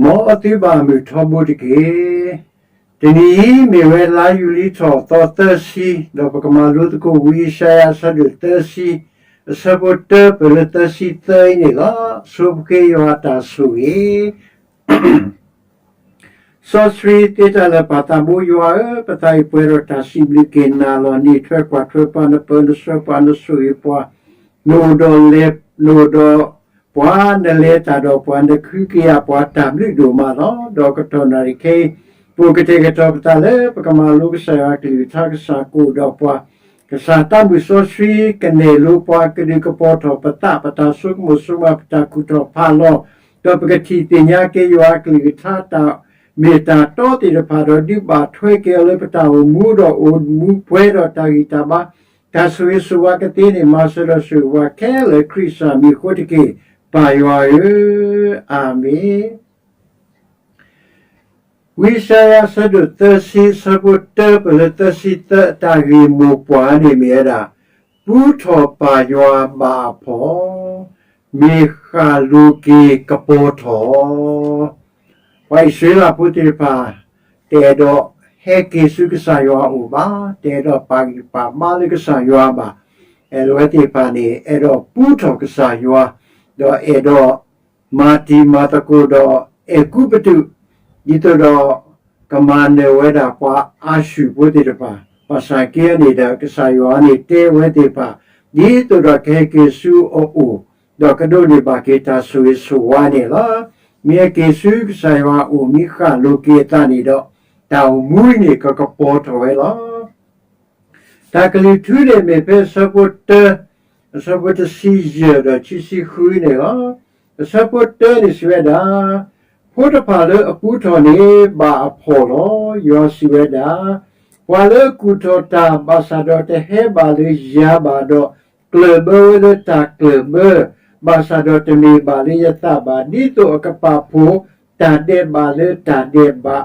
မ်သုဘၣ်မုာ်ထီဘိတက့ၢ်. တနံၤအံၤမ့ၢ်ဝဲလါယူၤလံထီၣ်သီသၢဆံ, ဒီးပကမၤလိသကိးဝံယၡါယၤအဆၢဒိၣ်သၢဆံ, အဆၢဖိတၢပၢၢ်လၢသၢဆံသၢအံၤန့ၣ်လီၤ. ဆိပဃ့ယွၤအတၢ်ဆိၣ်ဂ့ၤ စီဆှံသ့တၢ်လၢာ်ပၢ်သးဘိယွၤဧၢ, ပသးအံၤပှဲၤဒီးတၢ်စံးဘျုးက့ၤနၤလီၤ. နအံးထွဲကွၢ်ထွဲပှၤ, နပၢနဆှၢပှၤ, နဆိၣ်ဂ့ၤပှၤ, နအိၣ်ဒီးလဲၤ, နအိၣ်ဒီးပှၤ, နလဲၤတၢ်ဒီးပှၤ, နကဟုကယာ်ပှၤတၢ်ဘျုးဒိၣ်မးလီၤ. ဒီးကတီၢ်နၣ်ရံၣ်ခဲအံၤ ပအိၣ်ကတဲာ်ကတီၤပသးလၢပကမၤလိကစၢ်ယွၤအကလုၢ်ကထါ, ကစၢ်ကအိၣ်ဒီးပှၤ, ကစၢ်သးမုၢ်စီဆှံကနဲၣ်လိပှၤ, ကဒုးကပီၤထီၣ်ပသး, ပတၢ်ဆိကမိၣ်ဆိကမး, ပတၢ်ကူၣ်ထီၣ်ဖးလီၤ, ဒီးပကထံၣ်သ့ၣ်ညါက့ၤယွၤအကလုၢ်ကထါ တၢ်မ့ၢ်တၢ်တီသ့ၣ်တဖၣ်ဒီး ဒုးဘၣ်ထွဲက့ၤအီၤလၢပတၢ်အိၣ်မူဒီးအိၣ်မူပှဲၤဒီးတၢ်ဂံၢ်တၢ်ဘါ, တၢ်ဆိၣ်ဂ့ၤဆိၣ်ဝါကသ့န့ၣ် မၤစၢၤဒီးဆိၣ်ဂ့ၤပှၤခဲလၢာ် ခရံာ်ကစၢ်မံၤအဃိတက့ၢ်, ပၢ်ယွၤဧၢ, အၤမ့ၣ်. ဝံယၡါယၤအဆၢဒိၣ်သၢဆံ အဆၢဖိတၢပၢၢ်လၢသၢဆံသၢ အတၢ်ဂ့ၢ်မိၢ်ပှၢ်န့ၣ်မ့ၢ်ဝဲဒၣ်, ပူထီၣ်ပၢ်ယွၤဘၣ်အဖှီၣ်, မ့ၢ်ဃၣ်လိၤက့ၤကပီၤထီၣ် ပှၤအံၣ်စရ့လးဖိသ့ၣ်တဖၣ် တအဲၣ်ဒိးဟဲက့ၤဆူကစၢ်ယွၤအအိၣ်ဘၣ်, တအဲၣ်ဒိးပာ်ဂံၢ်ပာ်ဘါလၢကစၢ်ယွၤဘၣ်. အဲၣ်ဒိးဝဲသ့ၣ်တဖၣ်န့ၣ် အဲၣ်ဒိးပူထီၣ်ကစၢ်ယွၤ, ဒီးအဲၣ်ဒိးမၤတံၤမၤသကိးဒီးအဲၤကူပတူး, ဒ်သိးဒီး ကမၤနၢၤဝဲဒၣ်ပှၤအၤၡူၢ်ဖိသ့ၣ်တဖၣ်, ဘၣ်ဆၣ်က့န့ၣ်ဒီး ကစၢ်ယွၤန့ၣ်တဲဝဲသ့ၣ်တဖၣ်, ဒ်သိးဒီးကဟဲက့ၤဆူအအိၣ်, ဒီးကဒိးန့ၢ်ဘၣ်က့ၤတၢ်ဆိၣ်ဂ့ၤဆိၣ်ဝါန့ၣ်လီၤ. မ့ၢ်ဟဲက့ၤဆူကစၢ်ယွၤအအိၣ် မ့ၢ်ဃၣ်လိၤက့ၤအသးန့ၣ်ဒီး တၢ်အိၣ်မူအံၤန့ၣ် ကကပီၤထီၣ်ဝဲလီၤ. တၢ်ကလုၢ်ထူန့ၣ်မ့ၢ်ဖဲအဆၢဖိတၢ, အဆၢဖိတဆံယဲၢ်ဒီးခံဆံဃုန့ၣ်လီၤ. အဆၢဖိတၢန့ၣ်စံးဝဲဒၣ်, ဖိတဖၣ်လၢအပူထီၣ်န့ၣ် ဘၣ်အဖှီၣ်လီၤ. ယွၤစံးဝဲဒၣ်, ပှၤလၢအကူၣ်ထီၣ်တၢ်ဘၣ်ဆၣ်ဒီးတဟဲဘၣ်လၢယၤဘၣ်ဒီး, ကျၢၢ်ဘၢဝဲလၢတၢ်ကျၢၢ်ဘၢ, ဘၣ်ဆၣ်ဒီးတမ့ၢ်ဘၣ်လၢယသးဘၣ်, ဒ်သိးအကပာ်ဖှိၣ်တၢ်ဒဲးဘးလၢတၢ်ဒဲးဘး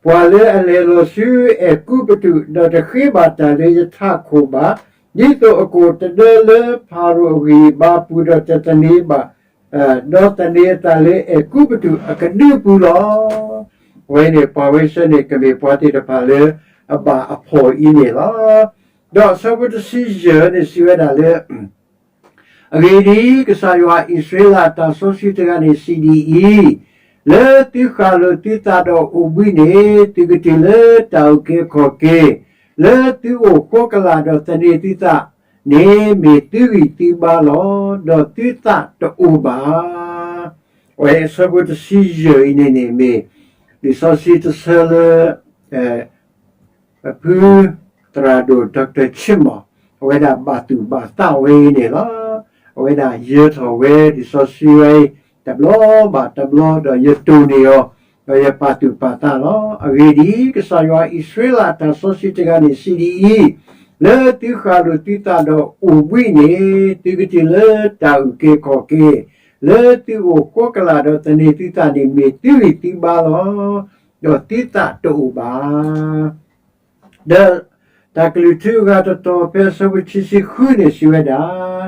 ပှၤလၢအလဲၤလီၤဆူအဲၤကူပတူး, ဒီးတဃ့ဘၣ်တၢ်လၢယထးခိၣ်ဘၣ်, ဒ်သိးအကိၣ်တဒၢလၢဖၤရိၤအဂံၢ်အဘါပူၤ, ဒီးတသန့ၤဘၣ်, ဒီးသန့ၤအသးလၢအဲၤကူပတူးအကဒုပူၤလီၤ. အဝဲန့ၣ် ပှၤဝဲဆၢန့ၣ် ကမ့ၢ်ပှၤသ့ၣ်တဖၣ်လၢအဘၣ်အဖှီၣ်အံၤန့ၣ်လီၤ. ဒီးအဆၢဖိတဆံယဲၢ်န့ၣ်စံးဝဲဒၣ်လၢ အဂ့ၢ်ဒ်အံၤ, ကစၢ်ယွၤအံၣ်စရ့လးအတၢ်စီဆှံတဂၤန့ၣ်စံးဒ်အံၤ, လၢသုဃၣ်လိာ်သုသးဒီးအိၣ်ဘှံးန့ၣ်, သုကတုၤလၢတၢ်အုၣ်က့ၤခီၣ်က့ၤ, လၢသုအိၣ်ဃိကလာ်ဒီးသန့ၤသုသးန့ၣ် မ့ၢ်သုဂံၢ်သုဘါလီၤ. ဒီးသုသးတအိၣ်ဘၣ်. အဝဲအဆၢဖိတဆံယဲၢ်အံၤန့ၣ်န့ၣ်မ့ၢ် လံာ်စီဆှံတဆၢလၢ ပဖုသရၣ်ဒိၣ် Doctor Chim, အဝဲဒၣ်ဘၣ်သူၣ်ဘၣ်သးဝဲအံၤန့ၣ်လီၤ. အဝဲဒၣ်ယၢၤထီၣ်ဝဲလံာ်စီဆှံဝဲအံၤ တဘျီဘၣ်တဘျီ ဒီးယတိၢ်န့ၢ်အီၤ, ဒီးယပာ်သူၣ်ပာ်သးလီၤ. အဂ့ၢ်ဒ်အံၤ, ကစၢ်ယွၤအံၣ်စရ့လးအတၢ်စီဆှံတဂၤန့ၣ်စံးဒ်အံၤ, လၢသုဃၣ်လိာ်သုသးဒီးအိၣ်ဘှံးန့ၣ်, သုကတုၤလၢတၢ်အုၣ်က့ၤခီၣ်က့ၤ, လၢသုအိၣ်ဃိကလာ်ဒီးသန့ၤသုသးန့ၣ် မ့ၢ်သုဂံၢ်သုဘါလီၤ. ဒီးသုသးတအိၣ်ဘၣ်. ဒီးတၢ်ကလုၢ်ထူအဂၤတတီၤဖဲအဆၢဖိခံဆံဃုန့ၣ်စံးဝဲဒၣ်,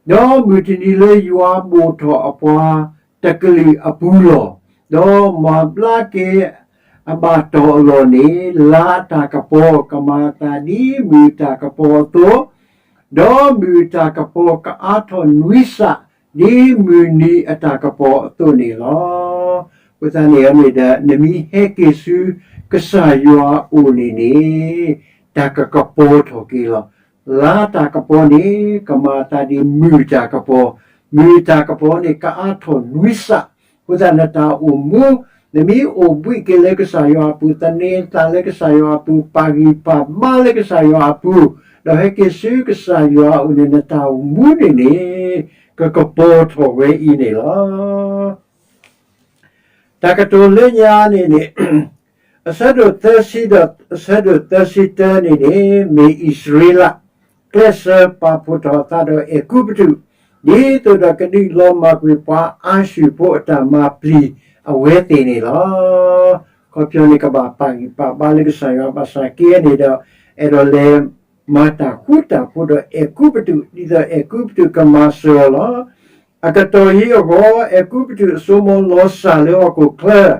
ဒီးမုၢ်တနံၤလၢယွၤဘိၣ်ထီၣ်အပှၤတကလုာ်အပူၤလီၢ်, ဒီးမၤဘျါက့ၤအဘၣ်တီၢ်အလီၢ်န့ၣ်, လါအတၢ်ကပီၤကမၤအသးဒ်မုၢ်အတၢ်ကပီၤအသိး, ဒီးမုၢ်အတၢ်ကပီၤကအါထီၣ်နွံစး ဒ်မုၢ်နံၤအတၢ်ကပီၤအသိးန့ၣ်လီၤ. အဃိသတးန့ၣ်န့ၣ်ဒီး နမ့ၢ်ဟဲက့ၤဆူကစၢ်ယွၤအအိၣ်န့ၣ်န့ၣ်, တၢ်ကကပီၤထီၣ်က့ၤလီၤ. လါတၢ်ကပီၤန့ၣ် ကမၤအသးဒ်မုၢ်တၢ်ကပီၤ, မုၢ်တၢ်ကပီၤန့ၣ် ကအါထီၣ်နွံစး. အဃိသတးနတၢ်အိၣ်မူ, နမ့ၢ်အိၣ်ဘှံးက့ၤလၢကစၢ်ယွၤအပူၤ, သန့ၤသးလၢကစၢ်ယွၤအပူၤ, ပာ်ဂံၢ်ပာ်ဘါလၢကစၢ်ယွၤအပူၤ, ဒီးဟဲက့ၤဆူကစၢ်ယွၤအအိၣ်န့ၣ် နတၢ်အိၣ်မူန့ၣ်န့ၣ် ကကပီၤထီၣ်ဝဲအံၤန့ၣ်လီၤ. တၢ်ကတိၤလၢညါန့ၣ်န့ၣ်, အဆၢဒိၣ်သၢဆံဒီးအဆၢဒိၣ်သၢဆံတၢန့ၣ်န့ၣ် မ့ၢ်အံၣ်စရ့လး ကျဲးစၢးပာ်ဖှိၣ်ထီၣ်အသးဒီးအဲၤကူပတူး, ဒ်သိးဒီးကဒုးလီၤမၢ်ကွံာ်ပှၤအၤၡူၢ်ဖိအတၢ်မၤပျံၤအဝဲသ့ၣ်န့ၣ်လီၤ. ခီဖျိန့ၣ်ကဘၣ်ပာ်ဂံၢ်ပာ်ဘါလၢကစၢ်ယွၤ ဘၣ်ဆၣ်က့န့ၣ်ဒီး အဲၣ်ဒိးလဲၤမၤတၢ်ဃူတၢ်ဖိးဒီးအဲၤကူပတူး, ဒ်သိးအဲၤကူပတူးကမၤစၢၤအီၤလီၤ. အကတီၢ်အံၤအဂီၢ် အဲၤကူပတူးအစိကမီၤလီၤစၢ်လၢဟီၣ်ခိၣ်ချၢ,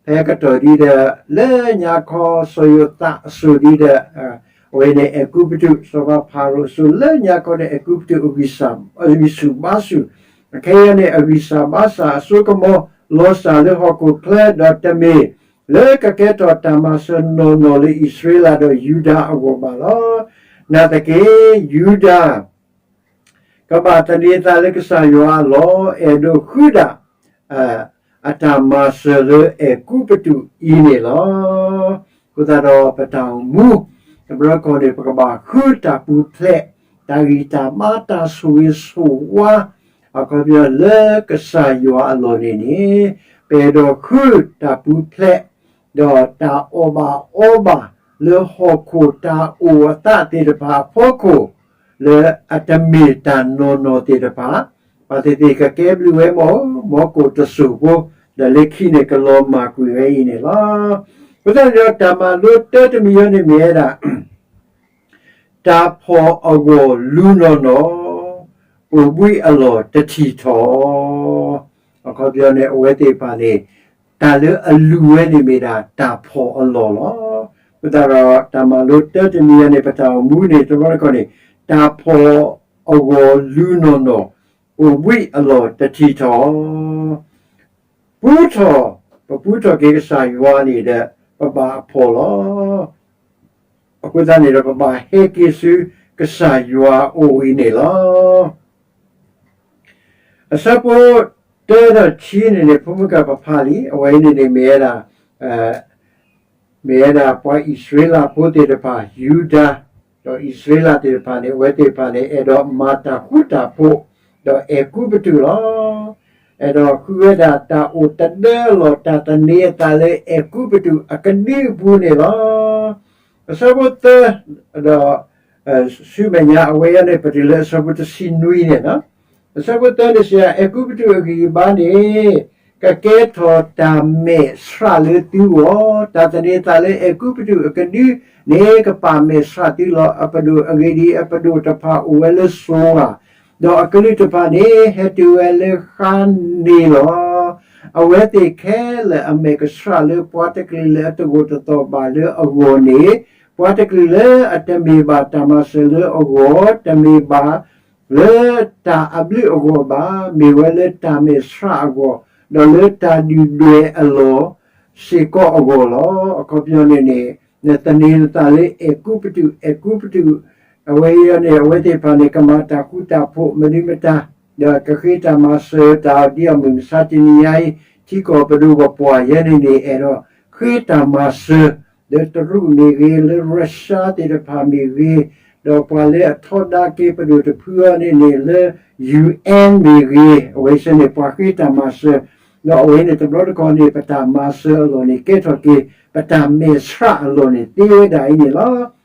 ဖဲအကတီၢ်ဒ်ဒီး လၢညါခီစီၤယိၤသးအစိၤဒ်ဒီး အဝဲန့ၣ်အဲၤကူပတူး စီၤပၤဖၤရိၤအစိၤ လၢညါခီန့ၣ် အဲၤကူပတူးအဂံၢ်စၢ် အဂံၢ်ဆူၣ်ဘါဆူၣ်, အခဲအံၤန့ၣ် အဂံၢ်စၢ်ဘါစၢ်အစိကမီၤ လီၤစၢ်လၢဟီၣ်ခိၣ်ချၢ ဒီးတမ့ၢ်လၢကကဲထီၣ်တၢ်မၤစၢၤနီၢ်နီၢ်လၢအံၣ်စရ့လးဒီးယူဒၤအဂီၢ်ဘၣ်လီၤ. နာ်သက့ ယူဒၤ ကဘၣ်သန့ၤအသးလၢကစၢ်ယွၤအလီၢ် အဲၣ်ဒိးဃုဒၣ် အတၢ်မၤစၢၤလၢအဲၤကူပတူးအံၤန့ၣ်လီၤ. အဃိသတးဒီးပတၢ်အိၣ်မူ တဘျီတခီၣ်န့ၣ် ပကဘၣ်ဃုတၢ်ပူၤဖျဲး တၢ်ဂံၢ်တၢ်ဘါ တၢ်ဆိၣ်ဂ့ၤဆိၣ်ဝါ အခီပညီလၢကစၢ်ယွၤအလီၢ်န့ၣ်န့ၣ် ပအဲၣ်ဒိးဃုတၢ်ပူၤဖျဲး ဒီးတၢ်အီၣ်ဘၣ်အီဘၣ်လၢဟီၣ်ခိၣ်တၢ်အိၣ်အသးသ့ၣ်တဖၣ်အဖီခိၣ် လၢအတမ့ၢ်တၢ်နီၢ်နီၢ်သ့ၣ်တဖၣ် ဘၣ်သ့ၣ်သ့ၣ်ကကဲဘျုးဝဲမီၢ် မီၢ်ကိၣ်တစိၢ်ဖိ ဒီးလၢခံန့ၣ်ကလီၤမၢ်ကွံာ်ဝဲအံၤန့ၣ်လီၤ. အဃိသတးဒီးတၢ်မၤလိတၢတမံၤအံၤန့ၣ်မ့ၢ်ဝဲဒၣ် တၢ်ဖှီၣ်အဂီၢ်လူၤနီၢ်နီၢ်, အိၣ်ဘှံးအလီၢ်တထံၣ်ထီၣ်, အခီပညီန့ၣ် အဝဲသ့ၣ်တဖၣ်န့ၣ် တၢ်လၢအလူၤဝဲန့ၣ်မ့ၢ်ဒၣ်တၢ်ဖှီၣ်အလီၢ်လီၤ. အဃိသတးဒီးတၢ်မၤလိတၢတမံၤအံၤန့ၣ် ပတၢ်အိၣ်မူန့ၣ် တဘျီတခီၣ်န့ၣ် တၢ်ဖှီၣ်အဂီၢ်လူၤနီၢ်နီၢ်, အိၣ်ဘှံးအလီၢ်တထံၣ်ထီၣ် ပူထီၣ်, ပပူထီၣ်က့ၤကစၢ်ယွၤန့ၣ်ဒီး ပဘၣ်အဖှီၣ်လီၤ. အဃိသတးန့ၣ်ဒီး ပဘၣ်ဟဲက့ၤဆူကစၢ်ယွၤအအိၣ်အံၤန့ၣ်လီၤ. အဆၢဖိတၢဒီးခံန့ၣ်န့ၣ် ဖိမုၣ်ကပဖးလံ, အဝဲအံၤန့ၣ်န့ၣ်မ့ၢ်ဝဲဒၣ် မ့ၢ်ဝဲဒၣ်ပှၤအံၣ်စရ့လးဖိသ့ၣ်တဖၣ် ယူဒၤ, ဒီးအံၣ်စရ့လးသ့ၣ်တဖၣ်န့ၣ် အဝဲသ့ၣ်တဖၣ်န့ၣ် အဲၣ်ဒိးမၤတၢ်ဃူတၢ်ဖိး, ဒီးအဲၤကူပတူးလီၤ. အဲၣ်ဒိးဃုဝဲဒၣ်တၢ်အိၣ်သဒၢအလီၢ် တၢ်သန့ၤအသးလၢအဲၤကူပတူးအကဒုအပူၤန့ၣ်လီၤ. အဆၢဖိသၢ ဒီး ဆူမဲာ်ညါအဝဲအံၤန့ၣ် ပတုၤလၢအဆၢဖိတဆံနွံန့ၣ်လီၤ. အဆၢဖိသၢန့ၣ်စံး အဲၤကူပတူးအဂံၢ်အဘါန့ၣ် ကကဲထီၣ်တၢ်မဲာ်ဆှးလၢသုဂီၢ်, တၢ်သန့ၤသးလၢအဲၤကူပတူးအကဒုန့ၣ် ကပာ်မဲာ်ဆှးသုလီၤ. အပဒိၣ်အဂ့ၤဒ်အံၤ အပဒိၣ်တဖၣ်အိၣ်ဝဲလၢစိၤဂၤ, ဒီးအကလုာ်တဖၣ်န့ၣ် ဟဲတုၤဝဲလၢဃါန့ၣ်လီၤ. အဝဲသ့ၣ်ခဲလၢာ်အမဲာ်ကဆှးလၢပှၤတကလုာ်လၢအတဂိာ်တသီၣ်ဘၣ်လၢအဂီၢ်န့ၣ်, ပှၤတကလုာ်လၢအတမ့ၢ်ဘၣ်တၢ်မၤစၢၤလၢအဂီၢ်, တမ့ၢ်ဘၣ်လၢတၢ်အဘျုးအဂီၢ်ဘၣ်, မ့ၢ်ဝဲလၢတၢ်မဲာ်ဆှးအဂီၢ်, ဒီးလၢတၢ်ဒုၣ်ဒွဲၣ်အလီၢ်စ့ၢ်ကီးအဂီၢ်လီၤ. အခီပညီန့ၣ်န့ၣ် နသန့ၤနသးလၢအဲၤကူပတူး, အဲၤကူပတူး, အဝဲအံၤန့ၣ် အဝဲသ့ၣ်တဖၣ်န့ၣ် ကမၤတၢ်ဃူတၢ်ဖိး မနုၤမတၤ, ဒီးကဃ့တၢ်မၤစၢၤတၢ်အီၤဒ်အမုၢ်မဆါတနံၤညါအံၤ, ထံကီၢ်ပဒိၣ်ပပှၢ်ယဲန့ၣ်န့ၣ် အဲၣ်ဒိးဃ့တၢ်မၤစၢၤ လၢတရူးမ့ၢ်ဂ့ၤ, လၢရၢၡါသ့ၣ်တဖၣ်မ့ၢ်ဂ့ၤ, ဒီးပှၤလၢအထီဒါက့ၤပဒိၣ်တဖုအံၤန့ၣ်န့ၣ် လၢ ယူၣ်အၣ် မ့ၢ်ဂ့ၤ, အဝဲသ့ၣ်န့ၣ် ပှၤဃ့တၢ်မၤစၢၤ, ဒီးအဝဲန့ၣ်တဘျီတခီၣ်န့ၣ် ပတၢ်မၤစၢၤအလီၢ်န့ၣ် ကဲထီၣ်က့ၤ ပတၢ်မဲာ်ဆှးအလီၢ်န့ၣ် သ့ဝဲဒၣ်အံၤန့ၣ်လီၤ.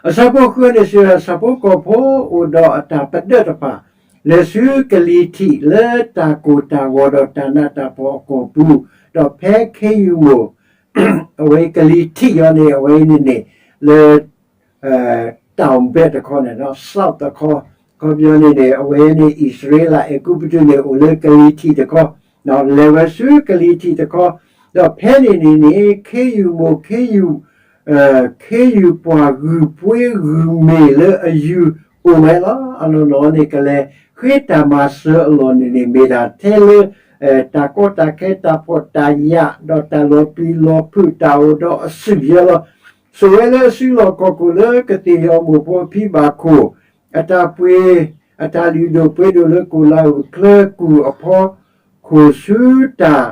အဆၢဖိဃုန့ၣ်စံး ဆၣ်ဖိကီၢ်ဖိအိၣ်ဒီးအတၢ်ပဒၢးတဖၣ် လဲၤဆူကလံၤထံးလၢတၢ်ကိၢ်တၢ်ဂီၤဒီးတၢ်နးတၢ်ဖှီၣ်အကီၢ်ပူၤ, ဒီးဖဲခ့ယုၢ်မိၢ် အဝဲကလံၤထံးအံၤန့ၣ် အဝဲန့ၣ်န့ၣ် လၢ တောင်ဘက်တခီန့ၣ် south တခီ, အခီပညီန့ၣ်န့ၣ် အဝဲန့ၣ်အံၣ်စရ့လးအဲၤကူပတူးန့ၣ် အိၣ်လၢကလံၤထံးတခီ, လဲၤဝဲဆူကလံၤထံးတခီ, ဒီးဖဲန့ၣ်န့ၣ်န့ၣ် ခ့ယုၢ်မိၢ် ခ့ယုၢ် ခ့ယုၢ်ပှၢ်ဂုၢ်ပှ့ၤဂုၢ်မ့ၢ်လၢအယုၢ်အိၣ်ဝဲလီၤ. အနီၢ်နီၢ်န့ၣ် ကလဲၤဃ့တၢ်မၤစၢၤအလီၢ်န့ၣ်န့ၣ် မ့ၢ်ဒၣ်ထဲလၢ တၢ်ကီတၢ်ခဲ တၢ်ဖှီၣ်တၢ်ယာ် ဒီးတၢ်လီၤပျံၤလီၤဖုး တၢ်အိၣ်ဒီးအစုၣ်ယဲလီၤ. ဆိၣ်ဝဲလၢအစုလီၢ်ခီၣ်ခိၣ်လၢကသ့ၣ်ယီၤမိၢ်ဖိအဖံဘၣ်ခိၣ် အတၢ်ပှ့ၤ အတၢ်လုၢ်ဒိၣ်ပှ့ၤဒိၣ်လၢကိၣ်လၤအူၣ်ချၢကူၢ်အဖီခိၣ်ဆူတၢ်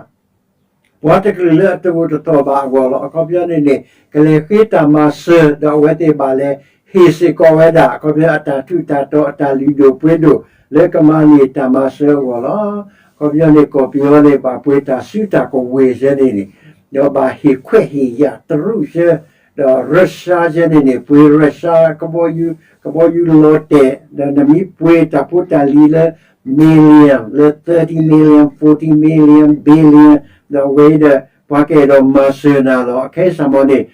ပှၤတကလုာ်လၢအတဂိာ်တသီၣ်ဘၣ်အဂီၢ်လီၤ. အခီပညီန့ၣ်န့ၣ် ကလဲၤဃ့တၢ်မၤစၢၤ ဒီးအဝဲသ့ၣ်ဘၣ်လဲၤဟ့ၣ်စ့ၢ်ကီးဝဲဒၣ် အခီပညီအတၢ်ထူးတၢ်တီၤ အတၢ်လုၢ်ဒိၣ်ပှ့ၤဒိၣ် လၢကမၤန့ၢ်တၢ်မၤစၢၤအဂီၢ်လီၤ. အခီပညီန့ၣ် ကီၢ်ပယီၤန့ၣ် ဘၣ်ပှ့ၤတၢ်စုတၢ်ကဝဲၤယဲန့ၣ်န့ၣ် ဒီးဘၣ်ဟ့ၣ်ခွဲးဟ့ၣ်ယာ်တရူးယဲ ဒီးရၢၡါယဲန့ၣ်န့ၣ် ပှ့ၤရၢၡါ ကဘီယူၤ ကဘီယူၤလီၤတဲာ် ဒီးနမ့ၢ်ပှ့ၤတၢ်ဖိတၢ်လံၤလၢ million လၢ thirty million, forty million, billion ဒီးအဝဲအံၤဒီး ပှၤကအဲၣ်ဒိးမၤစၢၤနၤလီၤ. အခဲအံၤစ့ၢ်မီၤန့ၣ်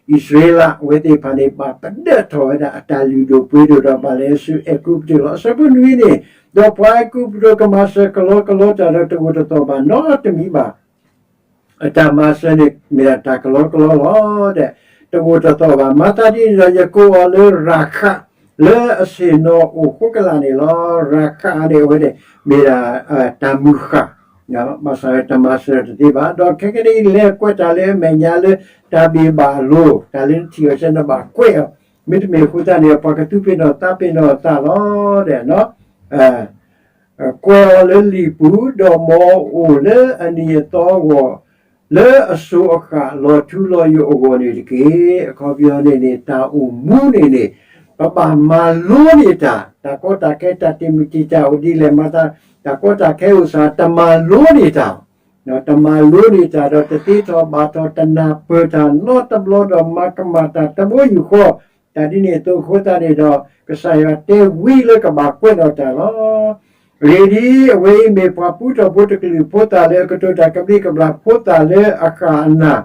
အံၣ်စရ့လးအဝဲသ့ၣ်တဖၣ်န့ၣ် ဘၣ်ပဒၢၣ်ထီၣ်ဝဲဒၣ်အတၢ်လုၢ်ဒိၣ်ပှ့ၤဒိၣ်ဒီးဘၣ်လဲၤဆူအဲၤကူပတူးလီၤ. အဆၢဖိနွံန့ၣ်, ဒီးပှၤအဲၤကူပတူးကမၤစၢၤကလီကလီတၢ်ဒီးတဂိာ်တသီၣ်ဘၣ်နီတမံၤဘၣ်. အတၢ်မၤစၢၤန့ၣ်မ့ၢ်ဒၣ်တၢ်ကလီကလီလီၤဒီး တဂိာ်တသီၣ်ဘၣ်. မၤသးဒ်န့ၣ်ဒီး ယကိးအီၤလၢရၤခး လၢအဆ့ၣ်နီၤအိၣ်ဃိကလာ်န့ၣ်လီၤ. ရၤခးန့ၣ် အဝဲန့ၣ်မ့ၢ်ဒၣ် တၢ်မုၢ်ဃၢ် ဘၣ်ဆၣ်တမၤစၢၤတသ့ဘၣ်. ဒီးခဲကနံၣ်အံၤ လဲၤကွဲးတၢ်လၢအမဲာ်ညါလၢတၢ်ဘ့ၣ်ဘၣ်အလိၤ, တၢ်လၢနထံၣ်အီၤဆဲးနဘၣ်ကွဲးအီၤ, မ့တမ့ၢ်အဃိသတးန့ၣ် ပှၤကသူပ့ၤနီၣ်သးပ့ၤနီၣ်အသးလီၤဒီး ကွဲးအီၤလၢလံာ်ပူၤ, ဒီးမ်အအိၣ်လၢအနံၤအသီအဂီၢ်, လၢအစိၤအဃၣ်လီၤထူလီၤယိာ်အဂီၢ်န့ၣ်တက့ၢ်. အခီပညီန့ၣ်န့ၣ် တၢ်အိၣ်မူန့ၣ်န့ၣ် ပဘၣ်မၤလိန့ၢ်တၢ်, တၢ်ကီတၢ်ခဲ တၢ်တ့ၢ်မုၢ်တံာ်တာ်အိၣ်ဒ်လဲၣ်မၤသး, တၢ်ကီတၢ်ခဲအိၣ်စ့ၢ် တမၤလိန့ၢ်တၢ် တမၤလိန့ၢ်တၢ်ဒီး တသ့ထီၣ်ဘၣ်ထီၣ် တနၢ်ပၢၢ်တၢ်နီတဘျီဒီး မၤကမၣ်တၢ်တဘိယူၢ်ဃီ, တၢ်ဒ်န့ၣ်အသိးအဃိသတးန့ၣ်ဒီး ကစၢ်ယွၤတဲဝံၤလၢကဘၣ်ကွဲးဒီးတၢ်လီၤ. အဂ့ၢ်ဒ်အံၤ, အဝဲအံၤမ့ၢ်ပှၤပူထီၣ်ဖိတကလုာ် ဖိသၣ်လၢအကတိၤတၢ်ကဘျံးကဘျၣ်, ဖိသၣ်လၢအဃၣ်အနၢ်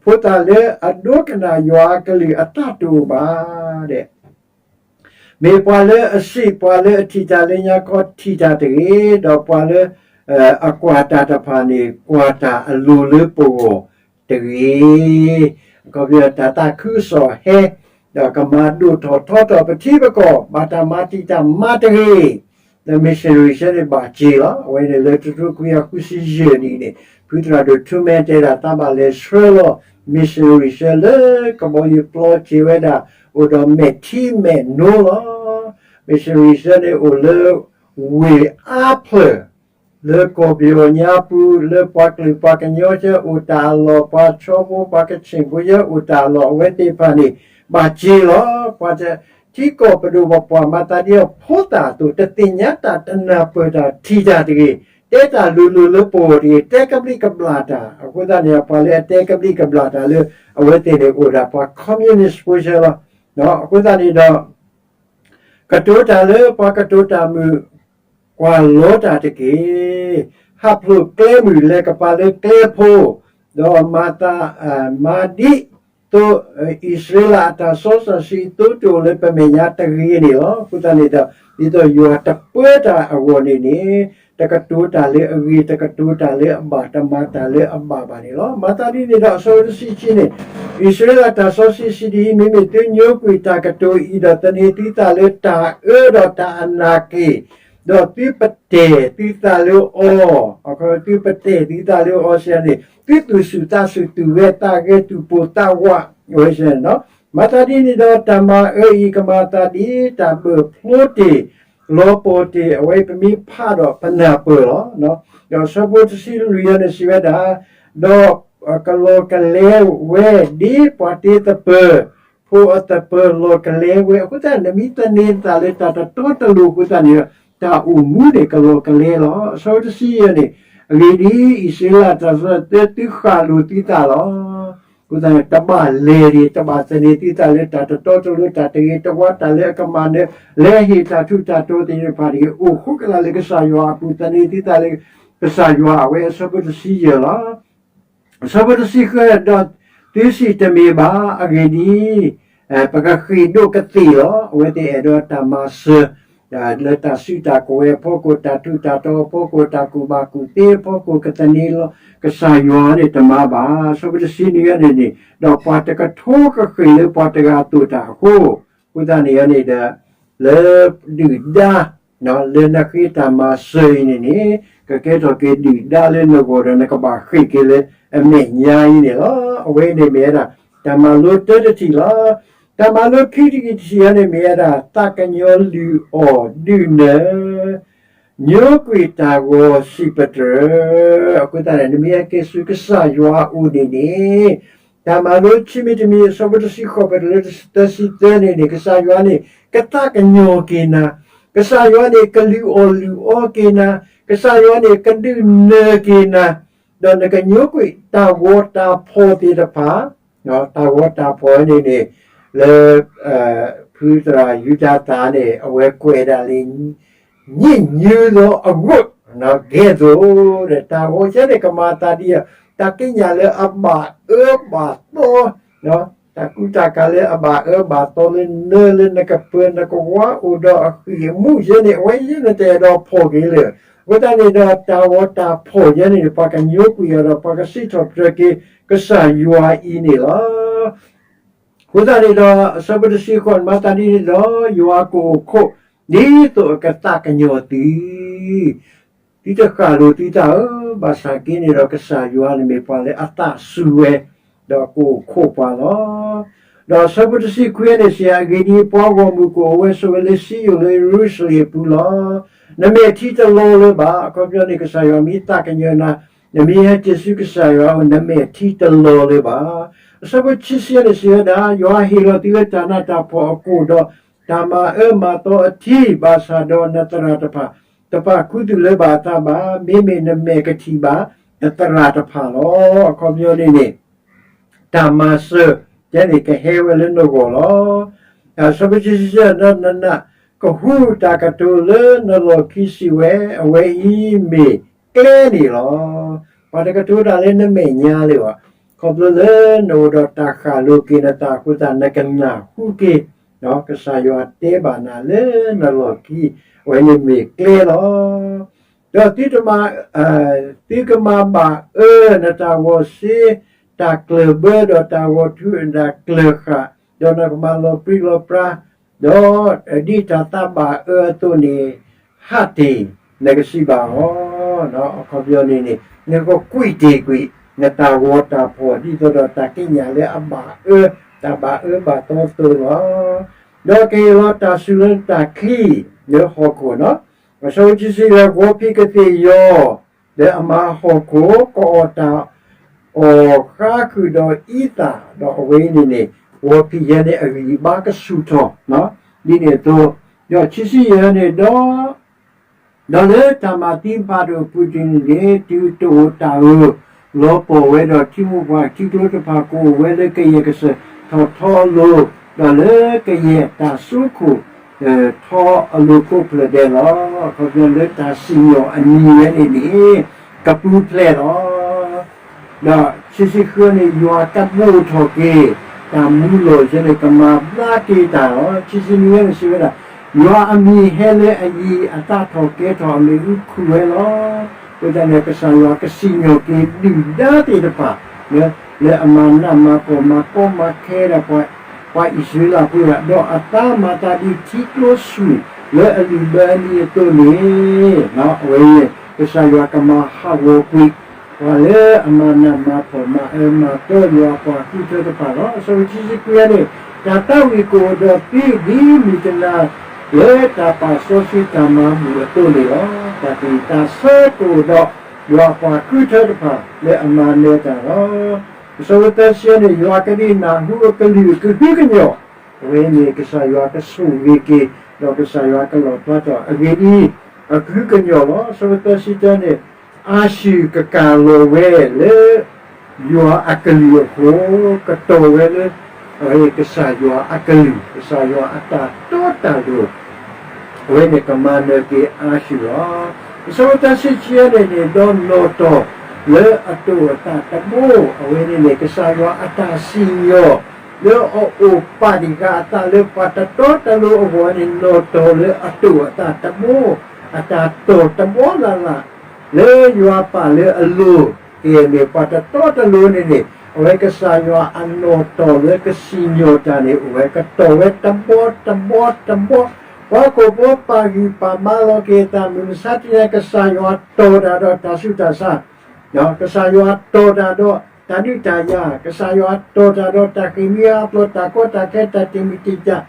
ဖိသၣ်လၢအဒိကနၣ်ယွၤအကလုၢ်အတၢ်တိာ်ဘၣ်ဒီး မ့ၢ်ပှၤလၢအစံး, ပှၤလၢအထံၣ်တၢ်လၢညါခီထံၣ်တၢ်တဂ့ၤ, ဒီးပှၤလၢအကွၢ်တၢ်တဖၣ်န့ၣ် ကွၢ်တၢ်အလိၤလၢပဂီၢ်တဂ့ၤ. အခီပညီ တၢ်သးခုကစီၣ်ဟဲ, ဒီးကမၤဒိၣ်ထီၣ်ထီထီၣ်ပထံပကီၢ်, ဘၣ်တၢ်မၤတံာ်တာ်မၤတဂ့ၤ. ဒီး missionary ဆၢန့ၣ်ဘၣ်စ့လီၤ. အဝဲန့ၣ်လၢတကထိခွံကယၤဃုဆံယဲၢ်နံၣ်န့ၣ် ဖုသရၣ်ဒိၣ်ထူမဲတဲဒၣ် သးဘၣ်လဲၤဆှၢလီၤ missionary ဆၢလၢကဘီယူၤပျီစ့ဝဲဒၣ် အိၣ်ဒီးမဲာ်ထံမဲာ်နိလီၤ. missionary ဆၢန့ၣ်အိၣ်လၢ ဝ့ၢ်အါဖျၢၣ် လၢကီၢ်ပယီၤညါပူၤ လၢပှၤကလုာ်ပှၤကညီဆၢအိၣ်တၢ်အလီၢ်, ပှၤဆီဖိပှၤကဆ့ၣ်ဖိဆၢအိၣ်တၢ်အလီၢ်, အဝဲသ့ၣ်တဖၣ်န့ၣ် ဘၣ်စ့လီၤ. ပှၤထံကီၢ်ပဒိၣ်ပပှၢ်မၤသးဒ်အဖိသၣ်အသိး တသ့ၣ်ညါတၢ်တနၢ်ပၢၢ်တၢ်ထံၣ်တၢ်တဂ့ၤ, တဲတၢ်လိၤလိၤလၢပဂီၢ်တဂ့ၤ, တဲကဘျံးကဘျၣ်တၢ်. အဃိသတးန့ၣ် ပှၤလၢအတဲကဘျံးကဘျၣ်တၢ်လၢ အဝဲသ့ၣ်န့ၣ်အိၣ်ဒၣ်ပှၤ communist ဖိဆၢလီၤ. အဃိသတးန့ၣ်ဒီး ကတိၤတၢ်လၢပှၤကတိၤတၢ်မုာ်, ကွၢ်လီတၢ်တက့ၢ်. ဟးဖျိးကျဲမုၢ်လဲၤကပၤလၢကျဲဖိ, ဒီးမၤသး, မၤဒ်သိး အံၣ်စရ့လးအတၢ်စီစီဆှံသိတအိၣ်လၢပမဲာ်ညါတဂ့ၤန့ၣ်လီၤ. အဃိသတးန့ၣ်ဒီး ဒ်သိးယွၤတပၢတၢ်အဂီၢ်န့ၣ်န့ၣ် တကတိၤတၢ်လၢအဂ့ၤ, တကတိၤတၢ်လၢအဘၣ်, တမၤတၢ်လၢအဘၣ်ဘၣ်န့ၣ်လီၤ. မၤသးဒ်န့ၣ်ဒီး အဆၢဖိတဆံခံန့ၣ်, အံၣ်စရ့လးတၢ်စီဆှံစံးဒ်အံၤ, မ့မ့ၢ်သုညိကွံာ်တၢ်ကတိၤအံၤဒီး သန့ၤသုသးလၢတၢ်အၢဒီးတၢ်အနာ်က့ၤ, ဒီးသုပတဲာ်သုသးလၢအီၤ, သုပတဲာ်သုသးလၢအီၤစ့ၢ်န့ၣ် သုသူၣ်ဆူၣ်သးဆူၣ် သူၣ်ဂဲၤသးဂဲၤ သူၣ်ပိၢ်သးဝးဝဲစ့ၢ်န့ၣ်လီၤ. မၤသးဒ်န့ၣ်ဒီး တၢ်မၤအၢအံၤ ကမၤအသးဒ်တၢ်ဘၢၣ်ဖျိတ့ၢ် လီၤပှီၢ်တ့ၢ် အဝဲပမ့ၢ်ဖးဒီးပနၢ်ပၢၢ်လီၤ. ဒီးအဆၢဖိတဆံလွံၢ်အံၤန့ၣ်စံးဝဲဒၣ်, ဒီးကလီၤကလဲဝဲဒ်ပှၤတ့သပၢၤဖိအသပၢၤ လီၤကလဲဝဲ. အဃိသတး နမ့ၢ်သန့ၤသးလၢတၢ်တတီတလိၤအဃိသတးန့ၣ်ဒီး တၢ်အိၣ်မူန့ၣ် ကလီၤကလဲလီၤ. အဆၢဖိတဆံယဲၢ်န့ၣ်, အဂ့ၢ်ဒ်အံၤ, အံၣ်စရ့လးတၢ်စီဆှံ သုဃၣ်လိာ်သုသးလီၤ. အဃိသတးန့ၣ် တဘၣ်လဲၤဒံး တဘၣ်သန့ၤသုသးလၢတၢ်တတီတလိၤ တၢ်တဂ့ၤတဝါ တၢ်လၢအကမၣ်ဒီး လဲၤဟ့ၣ်တၢ်ထူးတၢ်တီၤသ့ၣ်တဖၣ်တဂ့ၤ, အိၣ်ဃိကလာ်လၢကစၢ်ယွၤအပူၤ သန့ၤသုသးလၢကစၢ်ယွၤ အဝဲအဆၢဖိတဆံယဲၢ်လီၤ. အဆၢဖိတဆံဃု, ဒီးသုစံးတမ့ၢ်ဘၣ်, အဂ့ၢ်ဒ်အံၤ, ပကဃ့ၢ်ဒိးကသ့ၣ်လီၤ. အဝဲသ့ၣ်အဲၣ်ဒိးတၢ်မၤစၢၤ လၢတၢ်စုတၢ်ကဝဲၤအဖီခိၣ်, တၢ်ထူးတၢ်တီၤအဖီခိၣ်, တၢ်ကူၣ်ဘၣ်ကူၣ်သ့အဖီခိၣ်, ကသန့ၤလီၤကစၢ်ယွၤန့ၣ်တမၤဘၣ်. အဆၢဖိတဆံနွံန့ၣ်န့ၣ်, ဒီးပှၤတကထိကဃ့ၢ်လၢပှၤတဂၤအသိးတၢ်အဃိ, အဃိသတးန့ၣ်န့ၣ်ဒီး လၢဒုၣ်ဒါ လၢနဃ့တၢ်မၤစၢၤအံၤန့ၣ်န့ၣ်, ကကဲထီၣ်က့ၤဒုၣ်ဒါလၢနဂီၢ်ဒီး နကဘၣ်ဃ့ၢ်က့ၤလၢအမဲာ်ညါအံၤန့ၣ်လီၤ. အဝဲန့ၣ်မ့ၢ်ဝဲဒၣ် တၢ်မၤလိတၢတထံၣ်လီၤ. တၢ်မၤလိခံထံၣ်တထံၣ်အံၤန့ၣ်မ့ၢ်ဝဲဒၣ် သးကညီၤလုၢ်အီၣ်ဒုးနၢၤ ညိကွံာ်တၢ်ဂီၤစံးပတြၢၤ. အဃိသတးန့ၣ် နမ့ၢ်ဟဲက့ၤဆူကစၢ်ယွၤအအိၣ်န့ၣ်န့ၣ်, တၢ်မၤလိခံမံၤတမံၤ အဆၢဖိတဆံဃိး ပတုၤလၢတဆံသၢန့ၣ်န့ၣ် ကစၢ်ယွၤန့ၣ် ကသးကညီၤက့ၤနၤ, ကစၢ်ယွၤန့ၣ် ကလုၢ်အီၣ်လုၢ်အီက့ၤနၤ, ကစၢ်ယွၤန့ၣ် ကဒုးနၢၤက့ၤနၤ, ဒီးနကညိကွံာ်တၢ်ဂီၤတၢ်ဖှီၣ်သ့ၣ်တဖၣ်, တၢ်ဂီၤတၢ်ဖှီၣ်န့ၣ်န့ၣ် လၢ ဖုသရၣ်ယူဒၤသၣ်န့ၣ် အဝဲကွဲးဒၣ်လၢ ညစ်ညူးသောအဝတ် ကဲ့သို့ ဒီးတၢ်ဂီၤဆၢန့ၣ် ကမၤအသးဒ်အံၤ, တၢ်ကံးညာ်လၢအဘၣ်အၢဘၣ်သီ, တၢ်ကူတၢ်ကၤလၢအဘၣ်အၢဘၣ်သီလၢနၤလၢနကပၢၤနကဝါအိၣ်ဒီးအဃံၢ်အမူးယဲန့ၣ် အဝဲယဲန့ၣ်တအဲၣ်ဒိးဖီၣ်က့ၤလၢၤ. အဃိသတးန့ၣ်ဒီး တၢ်ဂီၤတၢ်ဖီၣ်ယဲန့ၣ် ပှၤကညိကွံာ်အီၤဒီး ပှၤကစံးထီၣ်ပတြၢၤက့ၤကစၢ်ယွၤအံၤန့ၣ်လီၤ. အဃိသတးန့ၣ်ဒီး အဆၢဖိတဆံဃိးန့ၣ် မၤသးဒ်န့ၣ်ဒီး ယွၤကအိၣ်ခိး ဒ်သိးအကသးကညီၤသု သုတဃၣ်လိာ်သုသးဧၢ, ဘၣ်ဆၣ်က့န့ၣ်ဒီး ကစၢ်ယွၤန့ၣ်မ့ၢ်ပှၤလၢအသးစူၤဝဲ, ဒီးကအိၣ်ခိးပှၤလီၤ. ဒီးအဆၢဖိတဆံခွံန့ၣ်စံး, အဂ့ၢ်ဒ်အံၤ, ပှၤဂီၢ်မုၢ်ကအိၣ်ဝဲဆိးဝဲလၢစံယိၣ်လၢယရူၤၡလ့ၣ်အပူၤလီၤ. နမဲာ်ထံတလီၤလၢၤဘၣ်. အခီပညီန့ၣ် ကစၢ်ယွၤမ့ၢ်သးကညီၤနၤ, နမ့ၢ်ဟဲတ့ၢ်ဆူကစၢ်ယွၤအအိၣ် နမဲာ်ထံတလီၤလၢၤဘၣ်. အဆၢဖိခံဆံန့ၣ်စံးဝဲဒၣ်, ယွၤဟ့ၣ်လီၤသုလၢတၢ်နးတၢ်ဖှီၣ်အကိၣ်ဒီး တၢ်မၤအၢမၤသီအထံ, ဘၣ်ဆၣ်ဒီးနသရၣ်တဖၣ် တပာ်ခူသူၣ်လၢၤဘၣ်အသးဘၣ်, မ့မ့ၢ်နမဲာ်ကထံၣ်ဘၣ် နသရၣ်တဖၣ်လီၤ. အခီပညီန့ၣ်န့ၣ် တၢ်မၤစၢၤ ယဲန့ၣ်ကဟဲဝဲလၢနဂီၢ်လီၤ. အဆၢဖိခံဆံတၢ ဒီးနနးကဟူးတၢ်ကတိၤလၢနလီၢ်ခံစံးဝဲ, အဝဲအံၤမ့ၢ်ကျဲန့ၣ်လီၤ. ပှၤတကတိၤတၢ်လၢနမဲာ်ညါလၢၤဘၣ်. ခီဖျိလၢနအိၣ်ဒီးတၢ်ဃၣ်လိာ်က့ၤနသးအဃိသတး နကနၢ်ဟူက့ၤ ကစၢ်ယွၤတဲဘၣ်နၤလၢနလီၢ်ခံ, အဝဲန့ၣ်မ့ၢ်ကျဲလီၤ. ဒီးသုတမၤ, သုကမၤဘၣ်အၢနတၢ်ဂီၤစ့, တၢ်ကျၢၢ်ဘၢဒီးတၢ်ဂီၤထူတၢ်ကျၢၢ်ဃာ်, ဒီးနကမၤလီၤပြံလီၤပြါ, ဒီးဒ်တၢ်သးဘၣ်အၢအသိးန့ၣ် ဟးတ့ၢ်နကစံးဘၣ်အီၤ, အခီပညီန့ၣ်န့ၣ် နကကွံာ်တ့ၢ်ကွံာ် နတၢ်ဂီၤတၢ်ဖီၣ် ဒ်သိးဒီးတၢ်ကံးညာ်လၢအဘၣ်အၢ, တၢ်ဘၣ်အၢဘၣ်သီအသိးလီၤ. ဒီးကဟ့ၣ်လီၤတၢ်စူၤလၢနတၢ်ချံလၢဟီၣ်ခိၣ်, အဆၢဖိခံဆံယဲၢ် ဂီၤဖံးကသ့ၣ်ယီၤ လၢအမၤဟီၣ်ခိၣ်, ကအီၣ်တၢ်အီၣ်ဃါဃုာ်ဒီးအံသၣ်, ဒီးအဝဲအံၤန့ၣ်န့ၣ် ဂီၤဖံးယဲန့ၣ်အဂံၢ်အဘါကဆူၣ်ထီၣ်, ဒ်န့ၣ်အသိး, ဒီးခံဆံယဲၢ်န့ၣ်ဒီး ဒီးလၢတၢ်မၤသံဘၣ်ဒိၣ်အပူၤတနံၤန့ၣ် တုၤတအိၣ်တၢ်အၢၣ်လီၤပီၢ်ဝဲဒီး ထံမိၢ်ပှၢ်ထံကျိတဖၣ်ကအိၣ်ဝဲလၢကယဲၢ်ကစၢၢ်ထီၣ်ထီအလိၤ, ဒီးလၢကယဲၢ်တၢ်စိခိၣ်ထီအလိၤကိးဖျၢၣ်ဒဲးလီၤ. အခီပညီလၢတၢ်စံၣ်ညီၣ်အနံၤဝဲန့ၣ်န့ၣ် ကပူၤဖျဲးလီၤ. ဒီးခံဆံဃုန့ၣ် ယွၤကဘိၣ်ထီၣ်က့ၤ တၢ်မူလီၢ်ယဲန့ၣ် ကမၤဘျါက့ၤတၢ်လီၤ. ခံဆံနွံန့ၣ်စံးဝဲဒၣ်, ယွၤအမံၤဟဲလၢအယံၤအသးထီၣ်ကဲထီၣ်အမ့ၣ်အူခုၣ်ဝဲလီၤ. အဃိသတးန့ၣ် ကစၢ်ယွၤကစံၣ်ညီၣ်က့ၤဒုၣ်ဒါသ့ၣ်တဖၣ် လၢအမၤနးမၤဖှီၣ်မၤကီမၤခဲဒီး ပှၤအံၣ်စရ့လးဖိဧၢ, ဒီးအသးမၤသးဒ်ထံကျိဆူၣ်လၢအလုၢ်ဘၢအနံၤအသိးန့ၣ်, အဝဲအံၤ ကစၢ်ယွၤကမၤဟးဂီၤကွံာ် ပှၤလၢအမၤနးမၤဖှီၣ်မၤအၢမၤသီယွၤအပှၤဃုထၢတဖၣ်လီၤ. အဆၢဖိခံဆံခွံန့ၣ်, တၢ်သးဝံၣ်ကအိၣ်ဒီးသုဒ်မုၢ်တနၤ လၢတၢ်ပာ်စီဆှံတၢ်မၤဘူၣ်အသိးန့ၣ်လီၤ. တၢ်သံၣ်တၢ်ဆၢကအိၣ်ဒီးယွၤအပှၤဃုထၢတဖၣ်လၢအမၤနၢၤတၢ်လီၤ. အဆၢဖိသၢဆံန့ၣ်, ယွၤကဒုးနၢ်ဟူအကလုၢ်အကဟုကညီၢ်, အဝဲန့ၣ်ကစၢ်ယွၤကဆိၣ်ဂ့ၤက့ၤ ဒီးကစၢ်ယွၤကလီၣ်ဖျါထီၣ်အဂ့ၢ်ဒ်အံၤ, အကဟုကညီၢ်လီၤ. အဆၢဖိသၢဆံတၢန့ၣ်, အၤၡူၢ်ကကၢ်လီၤဝဲလၢ ယွၤအကလုၢ်အဃိ, ကတီၤဝဲလၢ ကစၢ်ယွၤအကလုၢ်, ကစၢ်ယွၤအတၢ်တီတၢ်လိၤ အဝဲန့ၣ်ကမၤနၢၤက့ၤအၤၡူၢ်လီၤ. အဆၢဖိသၢဆံခံန့ၣ်န့ၣ်, ဒီးနီၢ်တီၢ်လၢအတိာ်အသးတဘိ, အဝဲန့ၣ်န့ၣ် ကစၢ်ယွၤအတၢ်စံၣ်ညီၣ် လၢအအိၣ်ပာ်တံၢ်ဃာ်အသးလၢပှၤတတီတလိၤအဂီၢ်န့ၣ် နီၢ်တီၢ်လၢအတိာ်အသးတဘိ, အတၢ်တီၢ်တဘီလၢ်လၢ် လၢယွၤပာ်လၢအလိၤ, ကဲမ့ၢ်ပှၤတတီတလိၤန့ၣ်န့ၣ်, အဝဲကစၢ်ယွၤအနီၢ်တီၢ်လၢကစံၣ်ညီၣ်တၢ်န့ၣ် အိၣ်ဝဲကတီၢ်ဝဲတဘီတဘီတဘီ, ပှၤကိာ်ဖိပာ်ဂံၢ်ပာ်ဘါလီၤက့ၤအသး မုၢ်မဆါတနံၤ ကစၢ်ယွၤတီၢ်တၢ်ဒီးတၢ်ဆူးတၢ်ဆါ ကစၢ်ယွၤတီၢ်တၢ်ဒီးတၢ်ဒုးတၢ်ယၤ, ကစၢ်ယွၤတီၢ်တၢ်ဒီးတၢ်ဃ့ၢ်မှံဟးဖျိး တၢ်ကီတၢ်ခဲ တၢ်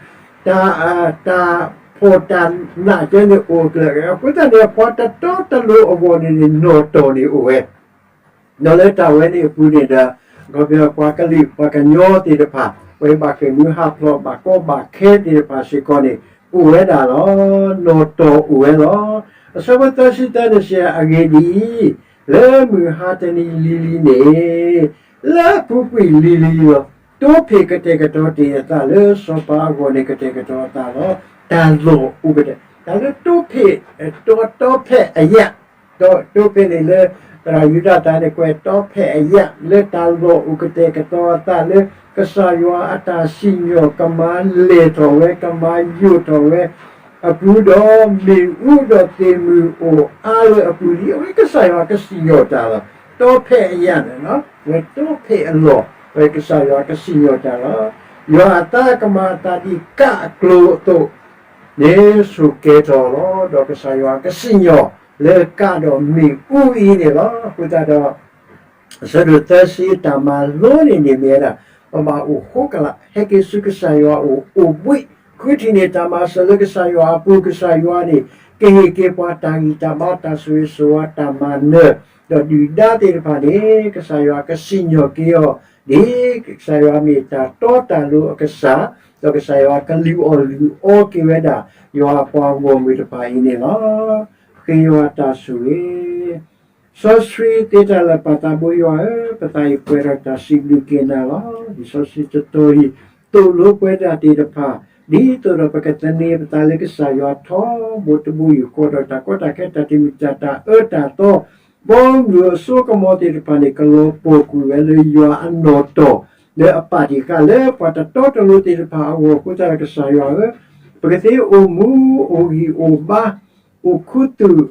တံာ်မုၢ်တံာ်တာ်, တၢ်, တၢ်ဖှီၣ်တၢ်နးကဲန့ၣ်အိၣ်ကျၢၤ, အဃိသတးန့ၣ် ပှၤတတီတလိၤအဂီၢ်န့ၣ်န့ၣ် နီၢ်တီၢ်န့ၣ်အိၣ်ဝဲ ဒီးလၢတၢ်ဝဲန့ၣ်အပူၤန့ၣ်ဒီး, အခီပညီပှၤကလုာ်ပှၤကညီသ့ၣ်တဖၣ်, ပှၤဘၣ်ဃ့ၢ်မှံဟးဖျိး ဘၣ်ကီဘၣ်ခဲသ့ၣ်တဖၣ်စ့ၢ်ကီးန့ၣ် အိၣ်ဝဲဒၣ်လီၤ. နီၢ်တီၢ်အိၣ်ဝဲလီၤ. အဆၢဖိသၢဆံသၢန့ၣ်စံး, အဂ့ၢ်ဒ်အံၤ, လၢမုၢ်ဟါတနံၤလံၤလံၤန့ၣ်, လၢအပူၤကွံာ်လံၤလံၤလီၤ. တိဖ့ၣ်ကတဲာ်ကတီၤတ့ၢ်အသးလၢစီၤပၤအဂီၢ်န့ၣ် ကတဲာ်ကတီၤအသးလီၤ. တၢ်လီၢ်အိၣ်ကတဲာ်, တၢ်လၢတိဖ့ၣ်, တီတီဖဲးအယၣ်, ဒီးတိဖ့ၣ်န့ၣ်လၢ သရၣ်ယူဒၤသၢန့ၣ် ကွဲးတီဖဲးအယၣ်လၢတၢ်လီၢ်အိၣ်ကတဲာ်ကတီၤအသးလၢ ကစၢ်ယွၤအတၢ်စံၣ်ညီၣ်ကမၤလဲၢ်ထီၣ်ဝဲ ကမၤယိာ်ထီၣ်ဝဲ အပူၤဒီး မ့ၣ်အူဒီးသ့ၣ်မုၣ်အိၣ်အါလၢအပူၤလံ. အဝဲကစၢ်ယွၤကစံၣ်ညီၣ်တၢ်လီၤ. တီဖဲးအယၣ်န့ၣ် ဝဲတီဖဲးအလီၢ် ဝဲကစၢ်ယွၤကစံၣ်ညီၣ်တၢ်လီၤ. ယွၤအသးကမၤအသးဒ်ကးအကျိၤအသိးန့ၣ် ဆိၣ်ကဲၤထီၣ်လီၤ. ဒီးကစၢ်ယွၤကစံၣ်ညီၣ်လၢကးဒီးမ့ၣ်အူအံၤန့ၣ်လီၤ. အဃိသတးဒီး အဆၢဒိၣ်သၢဆံ တၢ်မၤလိန့ၣ်န့ၣ်မ့ၢ်ဝဲဒၣ် ပဘၣ်အိၣ်ဃိကလာ် ဟဲက့ၤဆူကစၢ်ယွၤအအိၣ် အိၣ်ဘှံး ဃုထံၣ်န့ၢ်တၢ်မၤစၢၤလၢကစၢ်ယွၤအပူၤ ကစၢ်ယွၤန့ၣ် ကဟ့ၣ်က့ၤပှၤတၢ်ဂံၢ်တၢ်ဘါ တၢ်ဆိၣ်ဂ့ၤဆိၣ်ဝါ တၢ်မၤနၢၤ ဒီးဒုၣ်ဒါသ့ၣ်တဖၣ်န့ၣ် ကစၢ်ယွၤကစံၣ်ညီၣ်က့ၤအီၤ ဒ်ကစၢ်ယွၤမ့ၢ်တၢ်တီတၢ်လိၤအကစၢ်, ဒီးကစၢ်ယွၤကလုၢ်အီၣ်လုၢ်အီက့ၤဝဲဒၣ် ယွၤအပှၤဂီၢ်မုၢ်တဖၣ်အံၤန့ၣ်လီၤ. ဃ့ယွၤတၢ်ဆိၣ်ဂ့ၤ စီဆှံသ့တၢ်လၢာ်ပၢ်သးဘိယွၤဧၢ, ပသးအံၤပှဲၤဒီးတၢ်စံးဘျုးက့ၤနၤလီၤ. လံာ်စီဆှံတတီၤအံၤ သိၣ်လိပှၤဒၣ်သ့ၣ်တဖၣ် ဒ်သိးဒီးပကသန့ၤပသးလၢကစၢ်ယွၤထီဘိတဘိယူၢ်ဃီဒီး တၢ်ကီတၢ်ခဲ တၢ်တမုာ်တၢ် တၢ်အၢတၢ်သီ ဘီမုၢ်အစိကမီၤသ့ၣ်တဖၣ်န့ၣ် ကလီၤပှီၢ်ကွံာ်ဝဲလၢယွၤအနီၢ်တီၢ် လၢအပာ်တ့ၢ်ဃာ်လၢပှၤတတီတလိၤသ့ၣ်တဖၣ်အဂီၢ်အဃိသတးဒီး ကစၢ်ယွၤဧၢ, ပကသ့အိၣ်မူ အိၣ်ဂံၢ်အိၣ်ဘါ အိၣ်ခူသူၣ်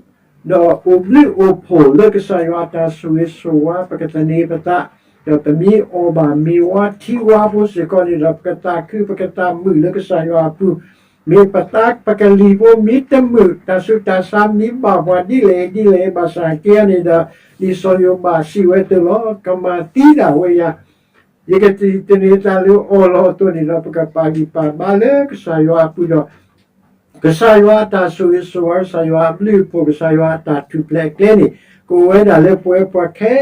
ဒီးအိၣ်ဘျုးအိၣ်ဖှိၣ်လၢကစၢ်ယွၤအတၢ်ဆိၣ်ဂ့ၤဆိၣ်ဝါ ပကသန့ၤပသး, ဒီးပမ့ၢ်အီၣ်ဘၣ်မ့ၤဝါထံဝါဖိစ့ၢ်ကီးန့ၣ်ဒီး ပကသးခု ပကသးမုာ်လၢကစၢ်ယွၤအပူၤ, မ့ၢ်ပသးပကလံၤဖိမ့ၢ်တမုာ် တၢ်ဆူးတၢ်ဆါမ့ၢ်ဘၣ်ပှၤဒ်လဲၣ်ဒ်လဲၣ် ဘၣ်ဆၣ်က့န့ၣ်ဒီး ဒ်စီၤယိၤဘးစံးဝဲအသိးလီၤ. ကမၤသံဒၣ်ဝဲယၤ ယကတနံၤသးလၢအီၣ်လီၤအသိးန့ၣ်ဒီး ပကပာ်ဂံၢ်ပာ်ဘါလၢကစၢ်ယွၤအပူၤဒီး ကစၢ်ယွၤအတၢ်ဆိၣ်ဂ့ၤဆိၣ်ဝါ ကစၢ်ယွၤအဘျုးအဖှိၣ် ကစၢ်ယွၤအတၢ်ထူၣ်ဖျဲးအကျဲန့ၣ် ကအိၣ်ဝဲဒၣ်လၢပဝဲပှၤခဲ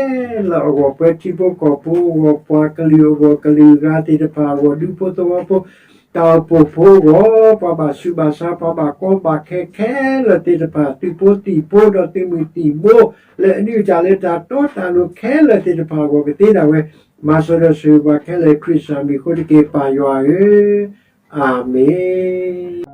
လၢာ်အဂီၢ် ပှၤထံဖိကီၢ်ဖိအဂီၢ် ပှၤကလုာ်အဂီၢ် ကလုာ်ဂၤသ့ၣ်တဖၣ်အဂီၢ် ဒူဖိသဝီဖိ တၢ်အိၣ်ဖှိၣ်ဖိအဂီၢ် ပှၤဘၣ်ဆူးဘၣ်ဆါ ပှၤဘၣ်ကီဘၣ်ခဲခဲလၢာ်သ့ၣ်တဖၣ် သုးဖိသံၣ်ဖိဒီးသုးမုၢ်သံၣ်ဘိ လၢအဒုးတၢ်လၢတၢ်တီတၢ်လိၤခဲလၢာ်သ့ၣ်တဖၣ်အဂီၢ် ကသ့ဒၣ်ဝဲ မၤစၢၤဒီးဆိၣ်ဂ့ၤပှၤခဲလၢာ်ခရံာ်စၢ်မံၤအဃိတက့ၢ် ပၢ်ယွၤဧၢ, အၤမ့ၣ်.